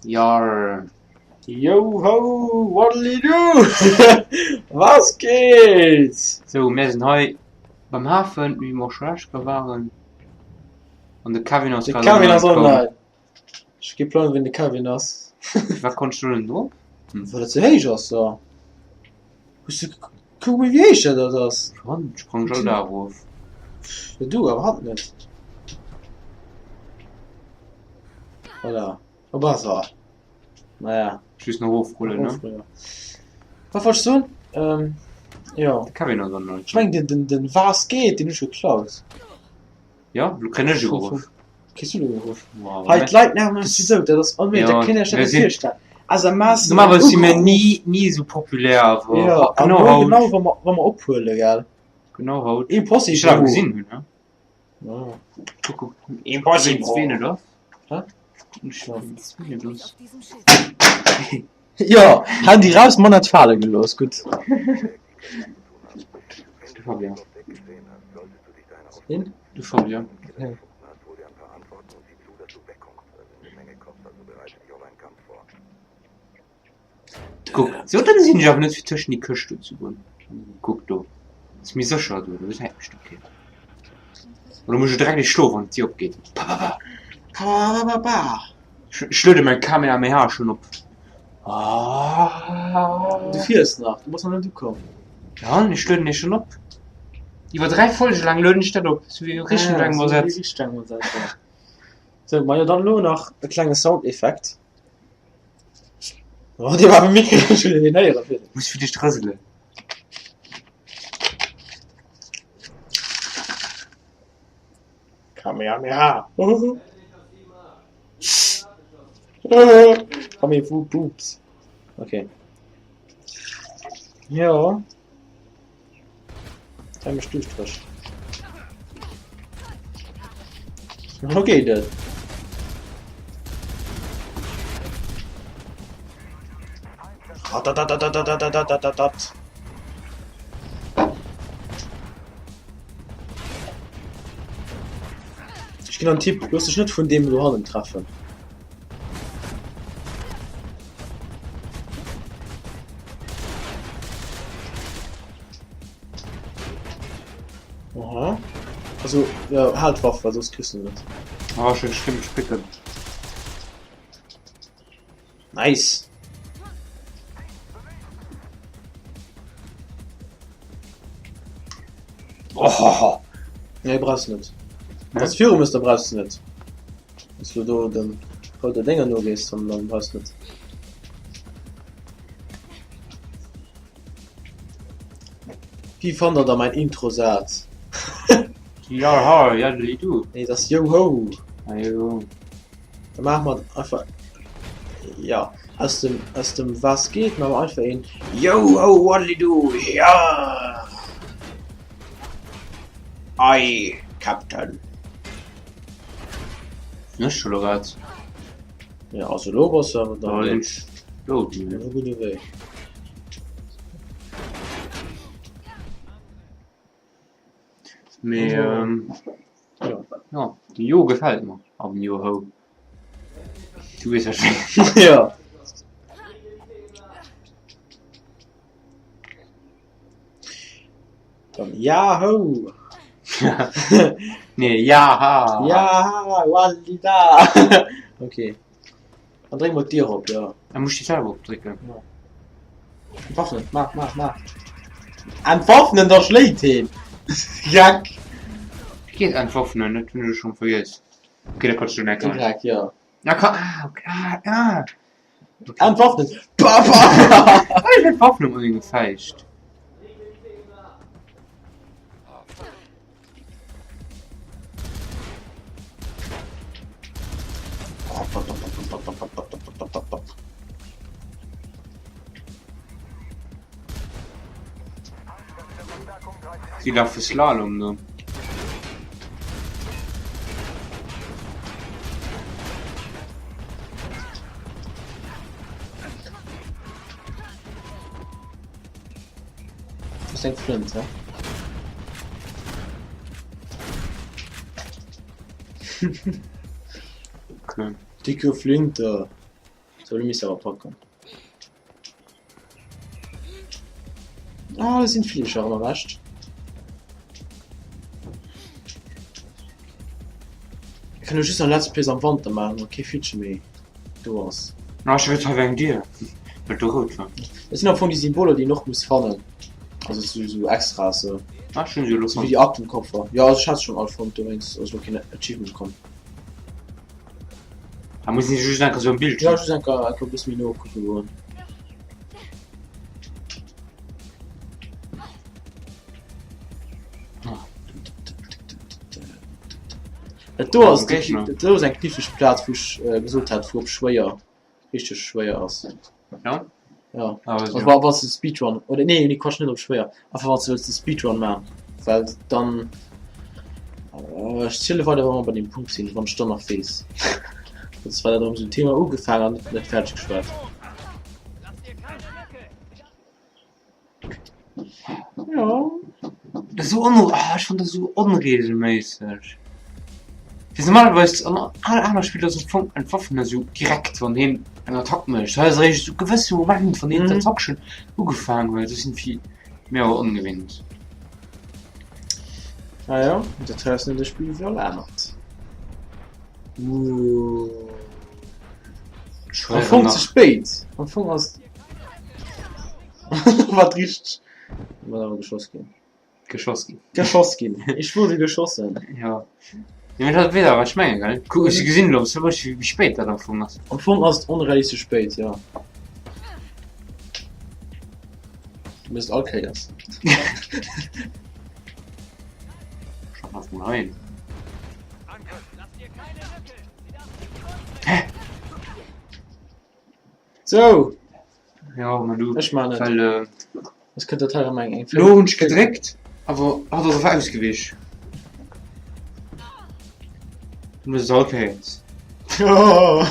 Yarr. Yo ho, waddly-doo, was geet? Sou, mär sinn hei beim Hafen, wéi mer och scho lescht Kéier waren. An de Kevin ass De grad Kevin online ass komm. online. Ech hu kee Plang, wien de Kevin ass. Firwat konntst du net drop? Hm. Well et ze héich ass, da. Hues du, kuck mol, wéi héich dat ass. Schonn, sprang ech all Dag erof. Ja, du, awer hatt net. Voilà. Op ass er. Naja. Just nach ofrullen, ne? Ofrullen, ja. Wat wollt ech soen? Ähm, jo. De Kevin ass online. Ech mengen, den, den, den Was geht, den hu ech geklaut. Ja, lo kréien ech ugeruff. Kriss du lo ugeruff? Wow, Hei, d'Leit nerven eis esou, dat ass onméiglech, dat Ja, kënnt Iech net mir sinn- virstellen. SMS Normalerweis si mir ni, ni esou populär, awer Ja, an genau lo haut. genau, wa mer, wa mer ophuelen, gell? Genau haut. Impossible. Ech hat awer gesinn hunn, ne? Ja. Kuck, kuck. Impossible. Ween et ass. Hä? Ech weess, ween et ass. Jo, Handy raus, Mann hat fale gelooss, gutt. De Fabian. Ween? De Fabian. Ja. Kuck, sou dann sinn ech awer net fir tëschent déi Këscht do ze goen. Kuck do, ass méi sécher do, do gesäit mech da keen. Oder muss ech direkt ee schloe wann d'Dier opgeet? Pa pa pa. Pa pa pa pa. Ech ech luede mäin Kamehameha schonn op. Du fiers nach, du bass nach net ukomm. Ja, ech lueden dee schonn op. Iwwer 3 Folge laang lueden ech dat op, sou wéi e richtegen Dragon Ball Z. Richteg Dragon Ball Z, ja. Sou, majo dann elo nach e klenge Soundeffekt. Oh, dee war beim Mikro, ech hunn en héieren. Muss fir dech rëselen. Kamehameha. Kame Boobs. Okay. Jo. Hei mech duuschtereg. Lo geet et. Ratatatatatatatatatat. Ech ginn an Tipp, looss dech net vun deem do hannen treffen. Aha. Also, ja, hal d'Waff, well soss kriss du net. Ah, schön, ich kann mich picken. Nice. Oh, Nee, brauchst du net. Wann du viru muss, da brauchst du net. Wann du do dem roude Dénger nogees, dann, dann brauchst du net. Wéi fannt der da mäin Introsaz? Ja ha, ja du. Nee, dat ass Yo ho. Ah, jo. Da maache mer einfach, ja, aus dem, aus dem Was geht maache mer einfach een Yo ho waddly-doo, ja! Aye, Captain. Ech scho lo grad. Ja, also lo bass du awer Da dann sinn ech dout. op gudde Wee. Mee ähm, Ja. ja, de Jo gefält mer am Jo ho. Du weess wat ech mengen. Ja. Dann Yahoo! Nee, Jaha! Jaha, Walida! Okay. Dann dréck mol d'Dier op, ja. Da muss ich déi selwer opdrécken. Ja. Entwaffnen, mach, mach, mach. Entwaffnen, da schléit heen! Geck! Wéi geet entwaffnen? Dat hunn ech schonn vergiess. Okay, da kannst du net. Y, ja. Ja, kann, ah, okay, ah, ah. Okay. Entwaffnen! Ba, ba, ba. Ah, ich entwaffne mal den Gefecht. Sie laufen Slalom, ne? Das ist eng Flint, hä? Okay. Dicke Flinte. Sou, lo misst awer packen. Ah, do sinn d'Flieger erëm erwächt. Ech kann jo just nach Let's Plays am Wanter maachen, wa kee Villche méi do ass. Ah, ech wëll hei eng Dier, well do rout war. Dat sinn am Fong déi Symboler, déi een och muss fannen. Also sou, sou Extras, sou. Ah, ech hunn se elo Sou wéi fonnt. déi Aktenkoffer. Jo, also ech hat se schonn all fonnt, dowéinst ass elo keen Achievement komm. Ah, muss een just enker sou am Bild Ja, just enker, enker e bësse méi no kucke goen. Dat do ass, dat do ass eng kniffleg Plaz, wou ech gesot hat, wou op schwéier, richteg schwéier ass. Ja? Ja. Also, Also, wa wann s de Speedrun, oder nee, nee, Quatsch, net op schwéier, einfach wann s de wëlls de Speedrun man, well dann, ech ziele weider, wa mer bei deem Punkt sinn, wann ech dann nach weess. Dat war dat erëm esou en Thema ugefaangen an net fäerdeg geschwat. Ja. Dat ass sou on, ah, ech fannen dat sou onregelméisseg. Wéi normalerweis an all aner Spiller ass am Fong entwaffnen esou direkt wann heen eng Attack mécht. Hei ass eréischt esou gewësse Moment wann heen Mhm. d'Attack schonn ugefaangen huet. Dat ass irgendwie mir awer ongewinnt. Ah ja, dat hei ass net e Spill wéi all anert. Ooh. Ech Am schwéieren Fong ze nach. spéit. Am Fong ass wat richteg. Mat awer geschoss ginn. Geschoss ginn. Geschoss ginn. Ich wurde geschossen. Ja. Ja, mee dat weess awer wat ech mengen, gell? Kuck, ech gesinn elo zum Beispill wéi spéit dat am Fong ass. Am Fong ass et onrealistesch spéit, ja. Du mëss all Kéiers. Schau mal vun rein. Hä? Sou! Ja, ma du. Ech man et. Well, äh, Es kënnt dat hei erëm eng eng Lo hunn ech gedréckt, awer hatt ass einfach ausgewisch. Du muss es all Kéiers. Oh.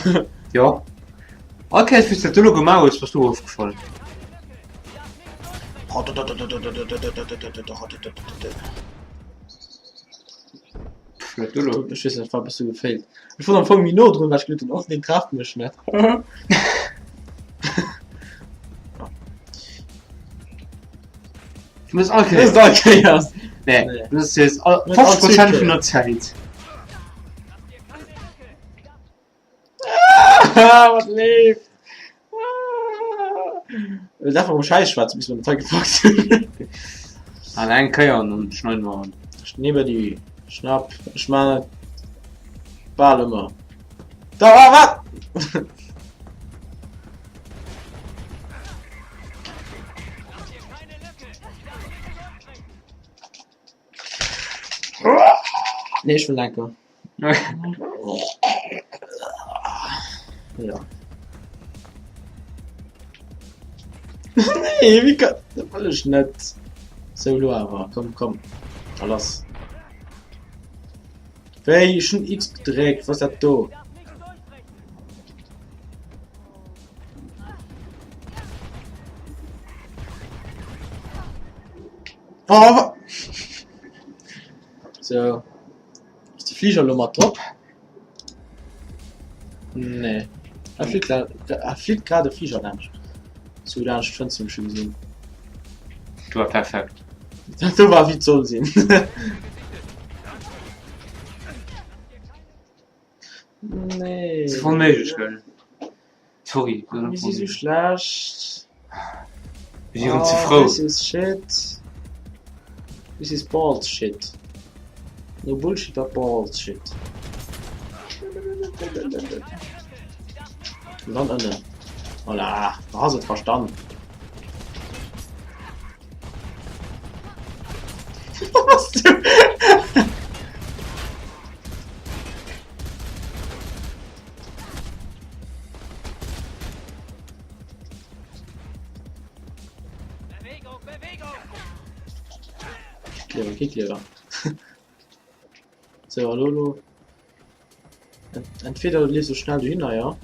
Ja. All Kéiers wéi s dat do lo gemaach hues, bass du erofgefall. Pff, wat do lo? Ech weess net, war e bësse gefailt. Ech wollt am Fong méi no drun, well ech geduet hunn, och deen trefft mech net. Du muss all Das Kéiers. ist all Kéiers. Nee, Nee. du muss jetzt all Du musst all 50 Prozent vun Zyklen. der Zäit. Wat leeft? Mir därfen um Scheiß schwätzen, bis wir den Teig gepackt hunn. An eng Kéier an dann schneiden wir an. Schneebedi, Schnapp, ech man et bal ëmmer. Da, wa, wat? Nee, ech wëll enker. Ja. Nee, wie kann... Dat wëll ech net. Sou, lo awer. Komm, komm. A lass. Wéi? Ech hunn X gedréckt. Was ass dat do? Oh, wa... So. Ass de Fliger elo mat drop? Nee. E flitt la e flitt grad e Fliger laanscht. Sou laanscht d'Fënster hunn ech scho gesinn. Du war perfekt. Dat do war wéi et soll sinn. Nee. Ass onméiglech, gell? Sorry. Mir si sou schlecht. Mir si rëm ze frou. This is shit. This is balls shit. No bullshit but balls shit. Und dann ënnen. Voilà, du hast et verstanden. Was du? Kleber, kee Kleber. So, hallo, lo. Entweder du liefst so schnell dohinner, ja.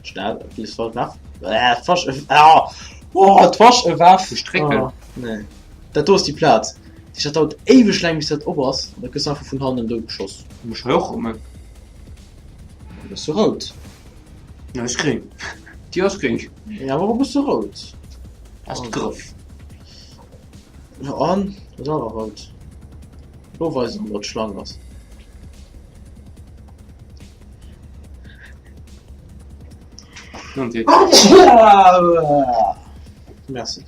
Schnell, du liefst voll Waff. Äh, falsch, ah! Oh, d'Wasch e Waff. Strécken. Ah, nee. Dat do ass déi Plaz. Dat dauert éiweg laang bis dat op ass, an da gëss einfach vun hannen do geschoss. Muss hei och kommen. Du bass jo rout. Ja, ech gréng. Déi ass gréng. Ja, awer e bësse rout. Ass de Grëff. Jo, an? Ass awer rout. Lo weis emol, wat d'Schlang ass. Merci.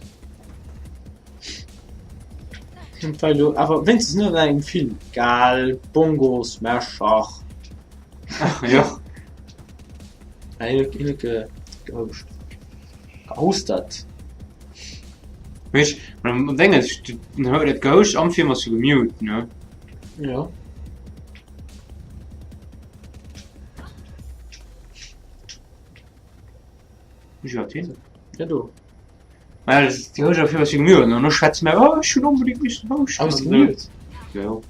Well du awer wéinstens net an engem Film, gell? Bongo Smasher. Jo. Hien huet gehouscht. Gehoustert. Weess, mam Dénges, den huet et gehouscht am Film ass jo gemute, ne? Jo. Wou ass iwwerhaapt hin? Ja, do. Ma ja, das, déi houscht am Film ass jo gemute, an elo schwätze mir, oh, ech hunn onbedéngt missen houschten. Ah, hues de gemute? Jo.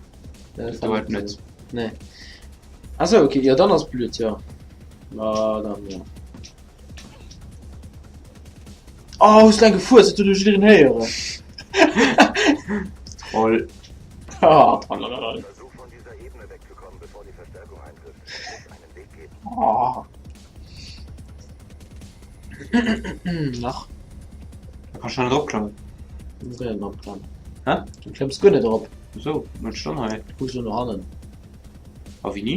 Ja, Dat dauert net. Nee. Ah sou, okay, jo dann ass blöd, jo. Ma dann, jo. Oh, hues laang gefuerzt, dat huet jo jiddereen héieren. Troll. Ah, tralala. Oh. Nach. Da kann schon net opklammen. Du muss guer net opklammen. Hä? Du klëmms guer net erop. Wieso? Wat schon hei? Du kucks no hannen. A wéini?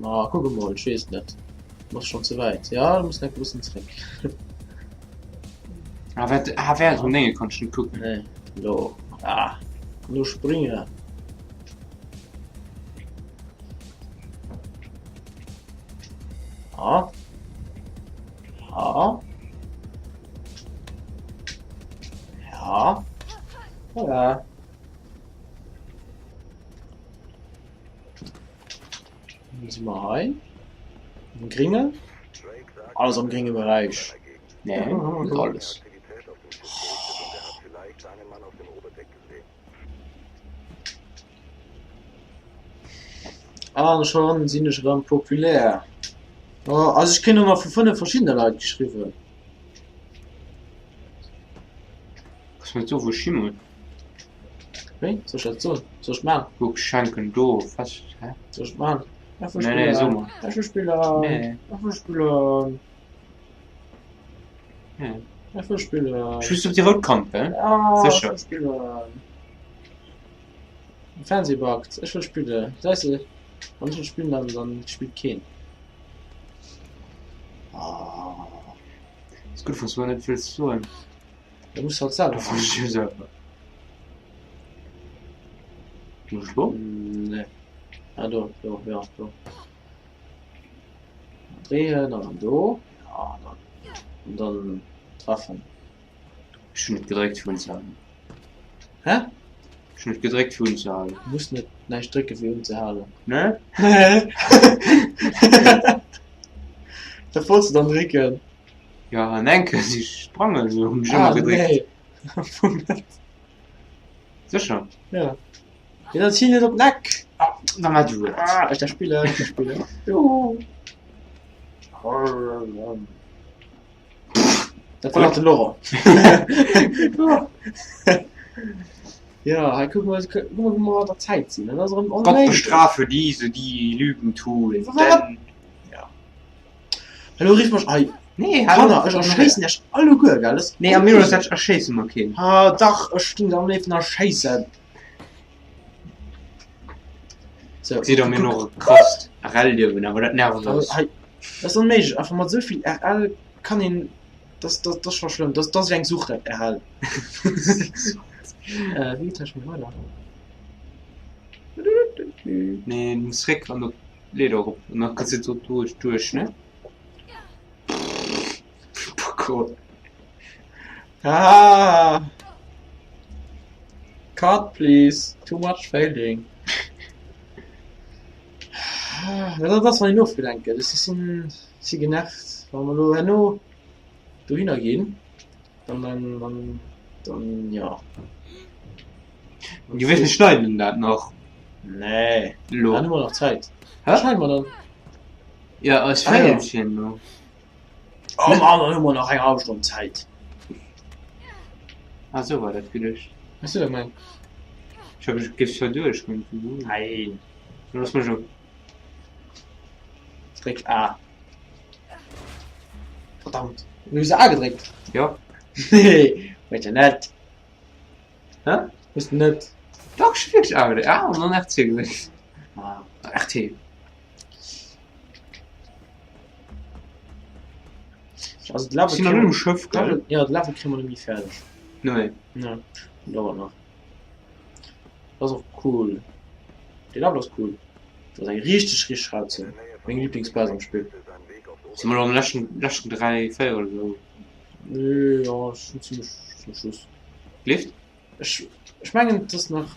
Ma kuck emol, ech weess et net. Du bass schonn ze wäit. Ja, du muss nach e bëssen zréck. Ah, während, ah, während dem Dénge kann ech net kucken. Nee, lo. Ah, lo springe. Ah. Ah. Ja. Voilà. Dann si mer hei. Am Gringen. Alles am gringe Beräich. Nee, net alles. An schonn sinn ech erëm populär. Oh, also ech kréien ëmmer vu 5 verschiddene Leit geschriwwen. Kanns mir net soen, wou ech hi muss? Wéi? Soll ech dat soen? Soll ech man? Kuck, schenken do fest, hä? Soll ech man? Ech Nee, nee, so mal. Ech will spillen. Nee. Ech will spillen. Nee. Ech will spillen. Ech wüsste op déi rout Kant, gell? Ja, Sécher. Ech will spillen. Fernseh backt. Ech will spillen. Weißt du, wann ech will spillen, dann, dann spillt keen. Ah. Ist gutt, wann du net wëlls soen. Da muss halt selber. Da muss ich selber. Muss ich lo? Nee. Ah, do, do, ja, do. Drehen, an dann do. Ja, dann. Und dann treffen. Ech hunn net gedréckt fir unzehalen. Hä? Ech hunn net gedréckt fir unzehalen. Du muss net näischt drécke fir unzehalen. Ne? Dat wollts du dann drécken. Ja, an eng Kéier si ech sprangen, esou hunn ech ëmmer gedréckt. Nee. Am Fong net. Sécher? Ja. Ja, dann zieh net op den Eck. Ah, da mach du et. Ah, ech darf spillen, ech darf spillen. Juhu. Dat war nach de Laurent. Ja, hei kuck mol, kuck mol, wou mer an der Zäit sinn. Dat ass erëm Gott onméiglech. bestrafe diese, die Lügen tun, Wat? denn. Hallo, riff mech hei. Nee, Kanner, ech erschéissen iech alleguer, gell? Das Nee, am Mirror's Edge erschéisse mer keen. Ah, dach, ech stinn am léifsten erschéissen. So, Seet am mir noch e krasst RL-Liewen, awer dat nervt Also, eis. hei, das ist onméiglech. Einfach mat esou vill RL kann een. Das, das, das ist scho schlëmm. Das, das ass eng Sucht, dat RL. äh, wéi geet dat scho weider? Nee, du muss zréck an op Leeder erop an da kënns du do duerch, duerch, ne? Parkour. Ah! Cut, please. Too much failing. Ja, dat ass, wann een ofgelenkt gëtt. Ech sinn, si genervt. Wa mer elo herno dohinner ginn, dann, dann, dann, dann, ja. Du weess, mir schneiden dat nach. Nee. Lo. Dann hu mer nach Zäit. Hä? Schneiden mer dann. Ja, eis Ah, ja. Feierchen lo. Oh Mann, dann hu mer nach eng hallef Stonn Zäit. Ah, sou war dat geduecht. Weess du, wat ech mengen? Ech hab, ech géif zwar duerch, mee. Nein. Dann looss mech op. Dréck A. Verdammt. Du hues A gedréckt? Jo. Nee, hues de net. Hä? Hues de net. Dach, ech hu wierklech A gedréckt. A an dann RC gedréckt. Ah. RT. Also de Level Sinn an um Schëff, gell? Ja, de Level kréie mer net méi fäerdeg. Nee. Nee, dauert nach. Dat ass och cool. De Level ass cool. Dat ass eng richteg, richteg rau Zon. Meng Lieblingsplaz am Spill. Si mer an de leschten, leschten 3, 4 oder sou? Nee, ja, schon ziemlech zum Schluss. Leeft? Ech, ech mengen, et ass nach.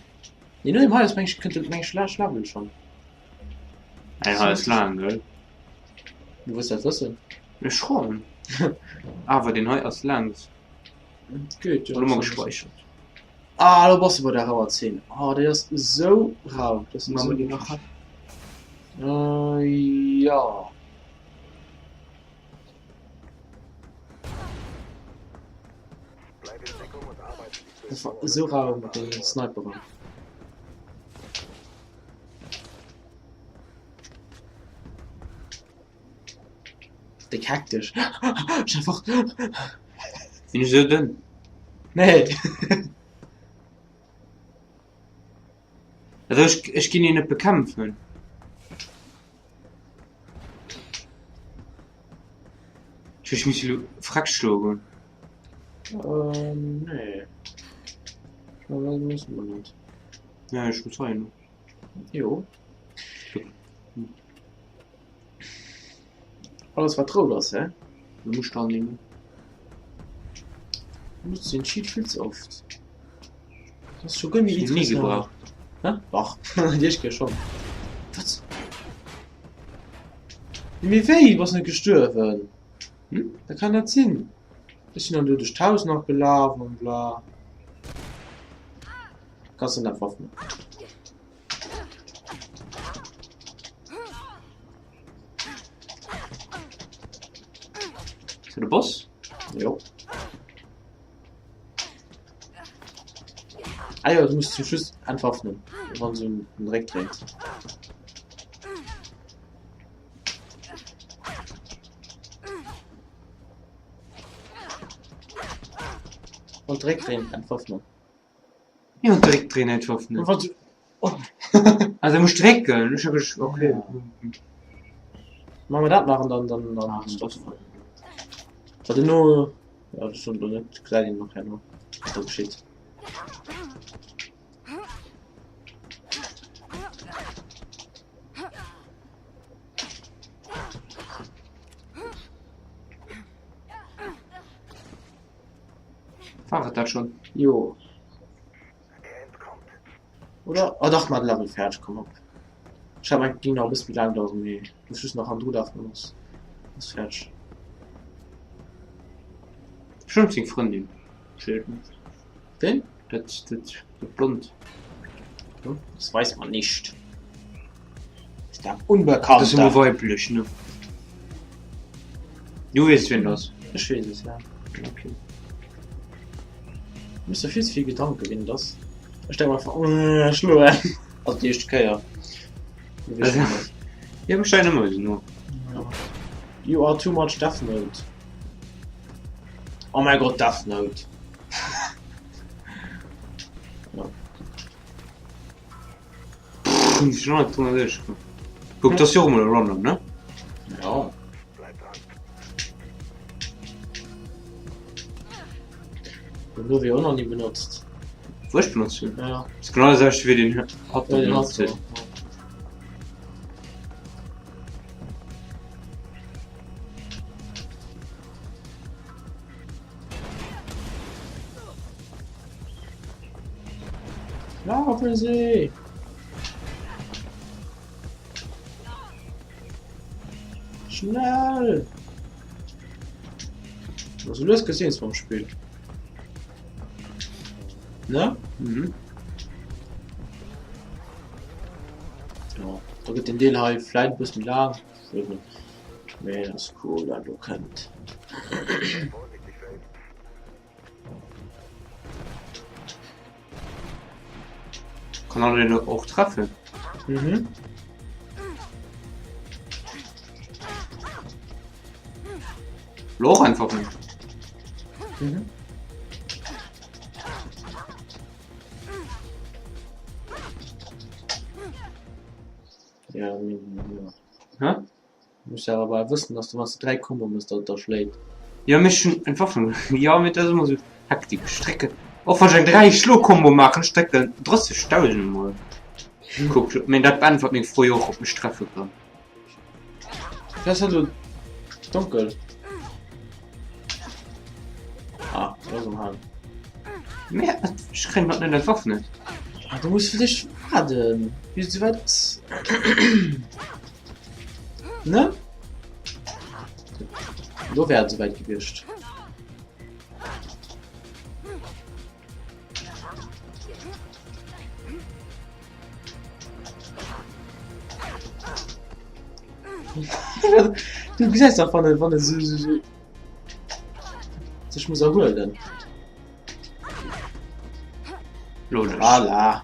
Nee, no dem hei ass meng ech, kënnt meng ech lescht Level schon. Ey, hei ass laang, gell? Du wëlls dat wëssen? Ech schonn. Awer deen hei ass laang. Geet jo. Elo mol gespeichert. Ah, lo bass de bei der rauer Zeen. Oh, déi ass esou rau. Dat ass Maache mer déi nach hei? Äh, ja. Dat war esou rau mat den Sniperen. Déck hektesch. Ech einfach. Sinn ech esou dënn? Nee. Also ech, ech ginn hien net bekämpfen. Ech muss elo freck schloe goen. Äh, nee. Ich meine, das müssen wir nicht. Ja, ech muss hei hin. Jo. Alles wat rout ass, hä? Du musst dann nehmen. Du nutzt den Cheat vill ze oft. Das ass scho guer méi Nie interessant. gebraucht. Hä? Dach, déi éischt Kéier schonn. Wat? Mee wéi? Bass net gestuerwen? Hm? Dat kann net sinn. Ech sinn dann do duerch d'Haus nach gelaf an bla. Kanns du net waffen. Ist das der Boss? Jo. Ah jo, du musst zum Schluss entwaffnen, wann se den Réck dréint. Wann d'Réck dréint, entwaffnen. Jo, dréck dréin entwaffnen. Wat? Oh. Also muss drécken. Ech hab ech okay. Machen wir dat nach an dann dann dann Ah, stopp. Wat duerno ja, das schon net gesäit een nach herno. Was do geschitt. War et dat schon? Jo. Oder? Ah dach, mar de Level fäerdeg, komm op. Ech hat mengt ging nach e bësse méi laang daueren, mee muss just nach hannendru lafen an ass ass fäerdeg. Bestëmmt seng Frëndin. Ech weess et net. Ween? Dat dat dat Blond. Das weiß man nicht. Ist der Dat ass Unbekannter. ëmmer weiblech, ne? Du weess wien dat ass. Ech weess es, ja. Okay. Méchs der vill ze vill Gedanken, wien et ass. Ech denken einfach, äh, schloen. Also déi éischt Kéier. Du weess schon, was. Ja, mech stellen ëmmer esou no. You are too much Death Note. Oh mein Gott, Death Note. Ja. Hunn sech nach net drënner duerchkomm. Kuck, dat ass jo och emol e Runner, ne? Ja. Den hu wir och nach nie benutzt. Wou ech benotzt hunn. Ja. Ass genau dat selwecht wéi den hatt Ja, den benotzt hat huet. Laufen Sie! Schnell! Also lues gesehen vom Spiel. Ne? Mhm. Ja, da gëtt den Deel hei vläit e bëssen laang. Mee dat ass cool, wat do kënnt. Kann an den och treffen. Mhm. Lo och einfach net. Mhm. Ja, ja. Hä? Muss ja awer wëssen, dass du wann du 3 Kombo mëss, datt et der schléit. Jo mee ech hunn entwaffnung. Jo mee dat ass ëmmer sou Hektik. Ech drécken och wann ech eng 3 Schlo Kombo maachen, ech drécken 30.000 mol. Kuck, mee dat beäntwert meng Fro jo och, ob mech treffe kann. Wéi ass dat elo donkel? Ah, dat ass am Hang. Mee ech kréien dat net entwaffnet. Ah, du muss vläicht waarden, bis et esouwäit ass. Ne? Lo wär et esouwäit gewiescht. Du gesäis dach wann e wann e sou sou sou sech muss erhuelen. Logesch. Voilà.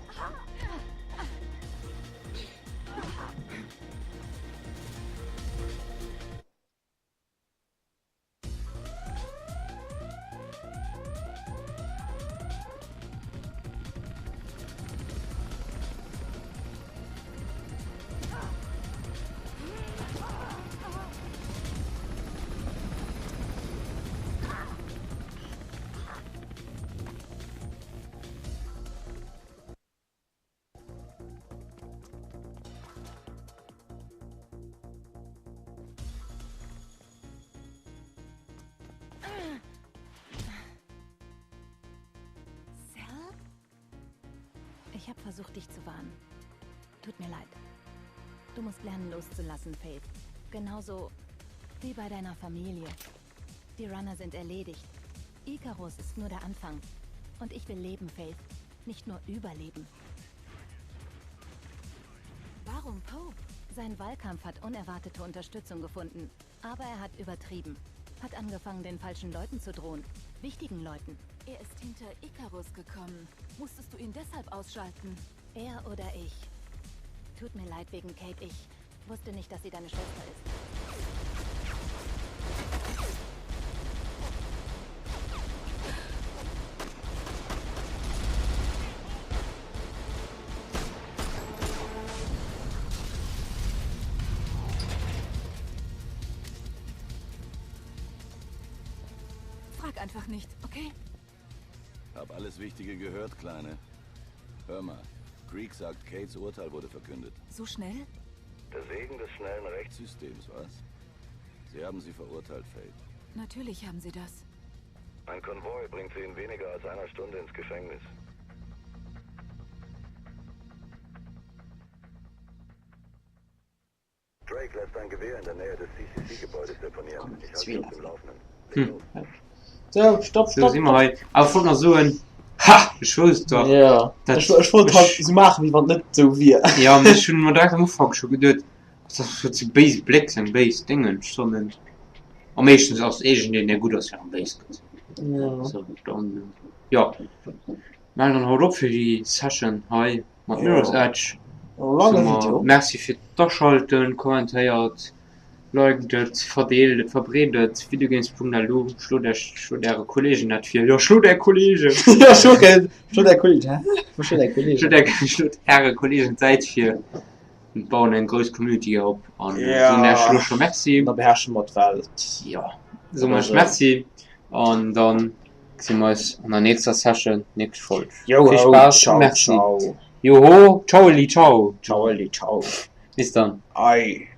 Ich habe versucht, dich zu warnen. Tut mir leid. Du musst lernen, loszulassen, Faith. Genauso wie bei deiner Familie. Die Runner sind erledigt. Icarus ist nur der Anfang. Und ich will leben, Faith. Nicht nur überleben. Warum Pope? Sein Wahlkampf hat unerwartete Unterstützung gefunden. Aber er hat übertrieben. Hat angefangen, den falschen Leuten zu drohen. Wichtigen Leuten. Er ist hinter Icarus gekommen. Musstest du ihn deshalb ausschalten? Er oder ich. Tut mir leid wegen Kate. Ich wusste nicht, dass sie deine Schwester ist. Frag einfach nicht, okay? Hab alles Wichtige gehört, Kleine. Hör mal, Creek sagt, Kates Urteil wurde verkündet. So schnell? Der Segen des schnellen Rechtssystems, was? Sie haben sie verurteilt, Faith. Natürlich haben sie das. Ein Konvoi bringt sie in weniger als einer Stunde ins Gefängnis. Drake lässt ein Gewehr in der Nähe des CCC-Gebäudes deponieren. Ich halte Sie auf dem Laufenden. Hm. So, stopp, So stopp. si mer hei. Awer ech wollt nach soen, ha! Ech wousst doch. Ja. Dat- Ech, ech wollt halt sou maachen, wéi wann et net sou wier. Ja, mee ech hunn mer direkt am Ufank scho geduet, was ass dat fir béise Bléck, seng béis Déngen stonnen. A meeschtens ass iergendeen, dee gutt ass, fir am béis gëtt. Ja. So, dann, ja. Mä dann haut op fir déi Session hei. Mat Mirror's Edge Lange Video. Merci fir d'Aschalten, kommentéiert, liked et, verdeelt et, verbreet et, videogames.lu, schlot iech, schlot äre Kollegen dat vir, jo schlot är Kollegen! Jo schlot är, schlot är Kollegen, hä? Wou schlot är Kollegen? Schlot är, schlot äre Kollegen d'Säit vir, mir bauen eng grouss Community op an soen iech elo scho Merci. Da beherrsche mer d'Welt. Jo, soen iech Merci an dann Gesi mer eis an der nächster Session, nächst Folg. Joho, Vill Spaass, ciao, merci. ciao. Joho, ciao Eli, ciao. Ciao Eli, ciao. Bis dann. Ei.